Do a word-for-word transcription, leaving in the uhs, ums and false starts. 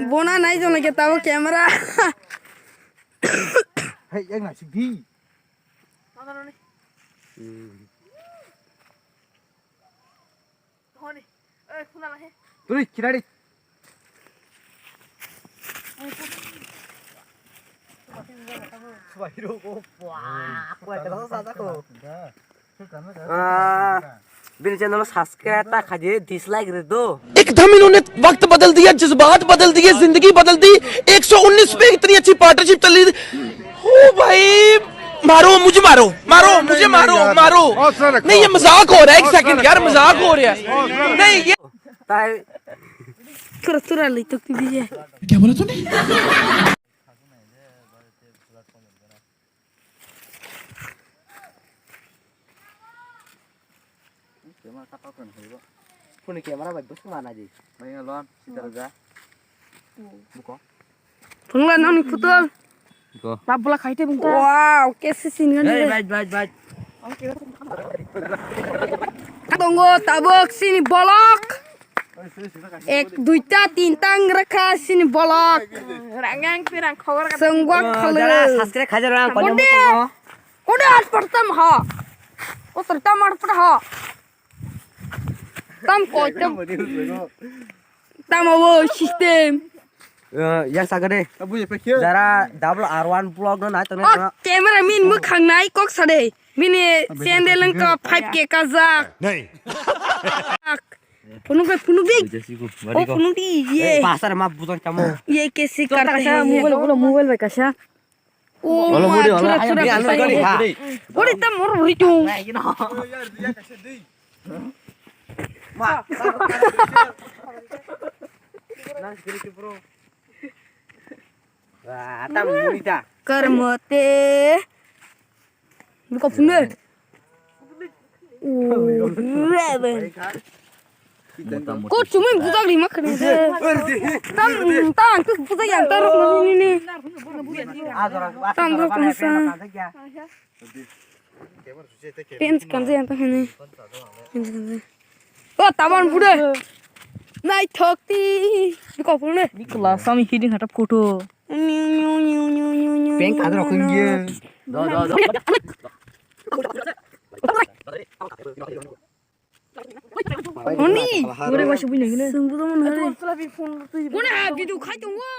Bona nai jona ke tabo camera. Hey, yang nasi di. Turi, kirari. Ah, bini channel subscribe ta khaje, dislike re do. एकदम इन्होंने वक्त बदल दिया, जज्बात बदल दिए, जिंदगी बदल दी। एक सौ उन्नीस पे इतनी अच्छी पार्टनरशिप चल रही थी। ओ भाई, मारो मुझे, मारो, मारो मुझे, मारो, मारो। नहीं, ये मजाक हो रहा है, एक सेकंड यार, मजाक हो रहा है। नहीं, ये Tai. Tura tura litok tu bije. क्या बोला तूने? Phone camera bai bwswk mana di. Bai ngalon, sitara ja. Buko. Phone la nang ni putol. Go. Tabla khai te bungta. Wow, kesi sin ngani. Hey, bait, bait, bait. Tongo tabuk sini bolok. Ek, duita, tinta wngrakha sini bolok. Rangang pirang khobor kata. Sengwak Oh, khalo. Jara subscribe khajar rang kono Ode. Ode at partam ha. O serta mar par ha. Tam koi tam. Tam abo system. Eh, ya sagade. Abu ya pekya. Jara double R one vlog no nai tong Oh, nai. Camera min mukhang nai kok sade. Bini sandal wngkha five K kajak. Phunuk bai phunuk di. Oh, phunuk di, ye. Pasar ma bujang kamu. Ye kesi karte hai ye. Mobile, ulo mobile bai kasa. Oh, ma, thura, thura, thura. Ore ta mor bhai tu. Wah, tam muni ta. Karmate. Buka phunuk. Ko cuma budak lima kena je. Tam tam tu budak yang teruk ni ni. Tam teruk kena sa. Pens kan je yang tak ni. Pens kan je. Oh, taman bude. Nai thok ti. Ko phunuk. Ni kelas kami hiding hatap koto. Peng kadar aku ye. Do, do, do. Oni. Ore wasi bini gini. Sungguh teman hari. Kone ha video khai tunggu.